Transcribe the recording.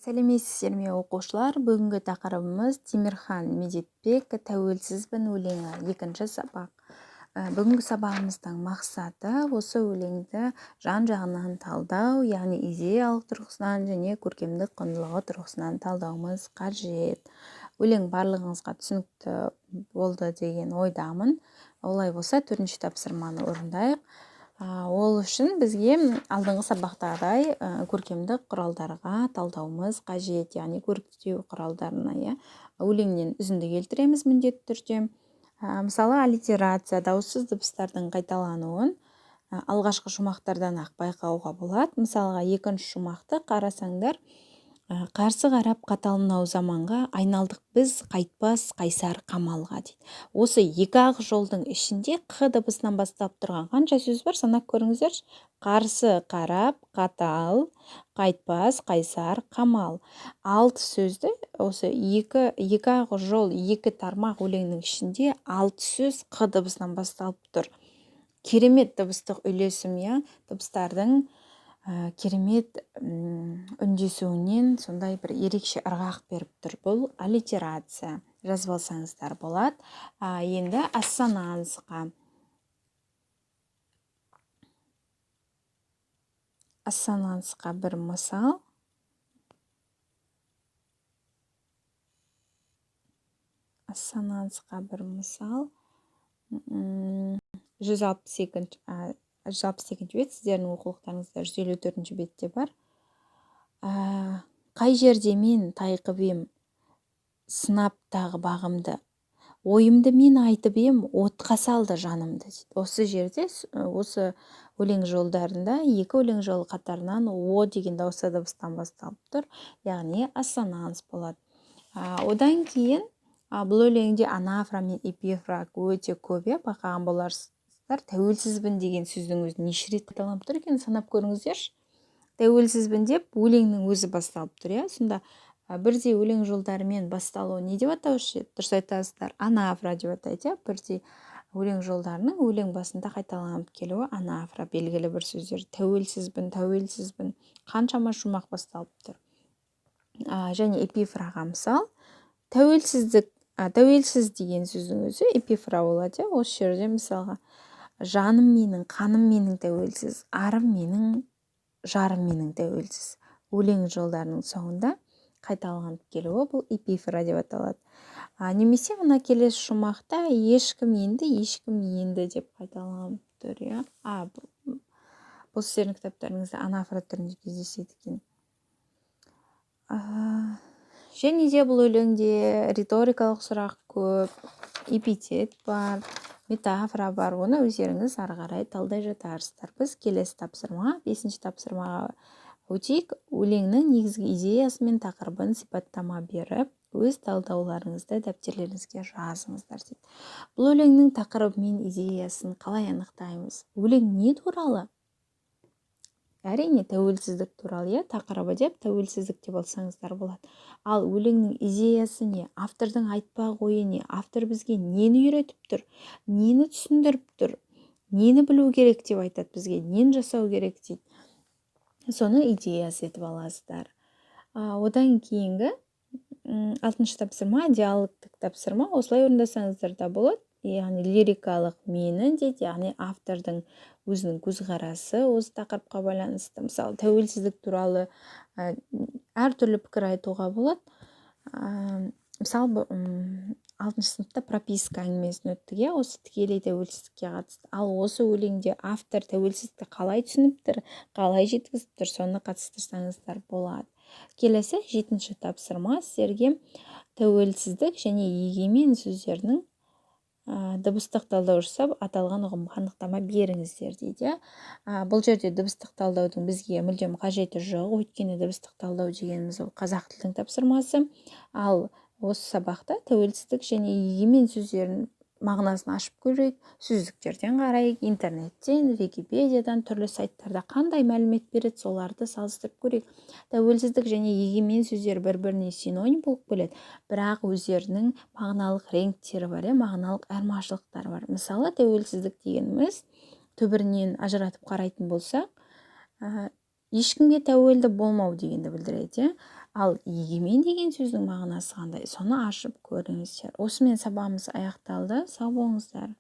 Сәлеметсіздер ме, оқушылар! Бүгінгі тақырыбымыз Темірхан Медетбек «Тәуелсізбін» өлеңі, екінші сабақ. Бүгінгі сабағымыздың мақсаты осы өлеңді жан-жағынан талдау, яғни идеялық тұрғысынан және көркемдік құндылығы тұрғысынан талдауымыз қажет. Өлең барлығыңызға түсінікті болды деген ойдамын. Олай болса, төртінші тапсырманы орындайық. Ол үшін бізге алдыңғы сабақтағыдай көркемдік құралдарға талдауымыз қажет, яғни көріктеу құралдарына, иә. Өлеңнен үзінді келтіреміз міндетті түрде. Мысалы, аллитерация, дауыссыз дыбыстардың қайталануын алғашқы шумақтардан ақ байқауға болады. Мысалға, екінші шумақты қарасаңдар, қарсы қарап қатал мынау заманға, айналдық біз қайтпас қайсар қамалға дейді. Осы екі ақ жолдың ішінде қ дыбысынан басталып тұрған қанша сөз бар, санап көріңіздерші. Қарсы қарап, қатал, қайтпас, қайсар, қамал. Алты сөзді осы екі ақ жол, екі тармақ өлеңнің ішінде алты сөз қ дыбысынан басталып тұр. Керемет дыбыстық үйлесім, иә, дыбыстардың керемет үндесуінен сондай бір ерекше ырғақ беріп тұр. Бұл аллитерация, жазып алсаңыздар болады. Енді ассонансқа. Ассонансқа бір мысал. Ассонансқа бір мысал. 162-, 162-бет, сіздердің оқулықтарыңызда 154-бетте бар. Қай жерде мен тайқып ем, сынап тағы бағымды, ойымды мен айтып ем, отқа салды жанымды дейді. Осы жерде, осы өлең жолдарында екі өлең жолы қатарынан о деген дауысты дыбыстан басталып тұр, яғни ассонанс болады. Одан кейін бұл өлеңде анафора мен эпифора өте көп, иә, байқаған боларсыздар. Тәуелсізбін деген сөздің өзі неше рет қайталанып тұр екен, санап көріңіздерші. Тәуелсізбін деп өлеңнің өзі басталып тұр, иә. Сонда бірдей өлең жолдарымен басталуы не деп атаушы еді? Дұрыс айтасыздар, анафора деп атайды, иә. Бірдей өлең жолдарының өлең басында қайталанып келуі анафора, белгілі бір сөздер. Тәуелсізбін, тәуелсізбін, қаншама шумақ басталып тұр. Және эпифораға мысал, тәуелсіздік, тәуелсіз деген сөздің өзі эпифора болады, иә. Осы жерде мысалға жаным менің, қаным менің тәуелсіз, арым менің, жарым менің тәуелсіз. Өлең жолдарының соңында қайталанып келуі бұл эпифора деп аталады. Немесе мына келесі шумақта ешкім енді, ешкім енді деп қайталанып тұр, иә. Бұл сіздердің кітаптарыңызда анафора түрінде кездеседі екен. Және де бұл өлеңде риторикалық сұрақ көп, эпитет бар, метафора бар. Оны өздеріңіз ары қарай талдай жатарсыздар. Біз келесі тапсырма, бесінші тапсырмаға өтейік. Өлеңнің негізгі идеясы мен тақырыбын сипаттама беріп, өз талдауларыңызды дәптерлеріңізге жазыңыздар дейді. Бұл өлеңнің тақырыбы мен идеясын қалай анықтаймыз? Өлең не туралы? Әрине, тәуелсіздік туралы, иә, тақырыбы деп тәуелсіздік деп алсаңыздар болады. Ал өлеңнің идеясы не? Автордың айтпақ ойы не? Автор бізге нені үйретіп тұр? Нені түсіндіріп тұр? Нені білу керек деп айтады бізге? Нені жасау керек дейді? Соны идеясы етіп аласыздар. Одан кейінгі алтыншы тапсырма, диалогтік тапсырма. Осылай орындасаңыздар да болады. Яғни лирикалық мені дейді, яғни автордың өзінің көзқарасы осы тақырыпқа байланысты. Мысалы, тәуелсіздік туралы әртүрлі пікір айтуға болады. Мысалы, алтыншы сыныпта прописка әңгімесін өттік, иә, осы тікелей тәуелсіздікке қатысты. Ал осы өлеңде автор тәуелсіздікті қалай түсініп тұр, қалай жеткізіп тұр, соны қатыстырсаңыздар болады. Келесі жетінші тапсырма сіздерге тәуелсіздік және егемен сөздерінің дыбыстық талдау жасап, аталған ұғымға анықтама беріңіздер дейді. Бұл жерде дыбыстық талдаудың бізге мүлдем қажеті жоқ, өйткені дыбыстық талдау дегеніміз ол қазақ тілінің тапсырмасы. Ал осы сабақта тәуелсіздік және егемен сөздерінің мағынасын ашып көрейік, сөздіктерден қарайық, интернеттен, Википедиядан, түрлі сайттарда қандай мәлімет береді, соларды салыстырып көрейік. Тәуелсіздік және егемен сөздері бір-біріне синоним болып келеді, бірақ өздерінің мағыналық реңктері бар, иә, мағыналық айырмашылықтары бар. Мысалы, тәуелсіздік дегеніміз түбірінен ажыратып қарайтын болсақ, ешкімге тәуелді болмау дегенді білдіреді, иә. Ал егемен деген сөздің мағынасы қандай, соны ашып көріңіздер. Осымен сабағымыз аяқталды. Сау болыңыздар.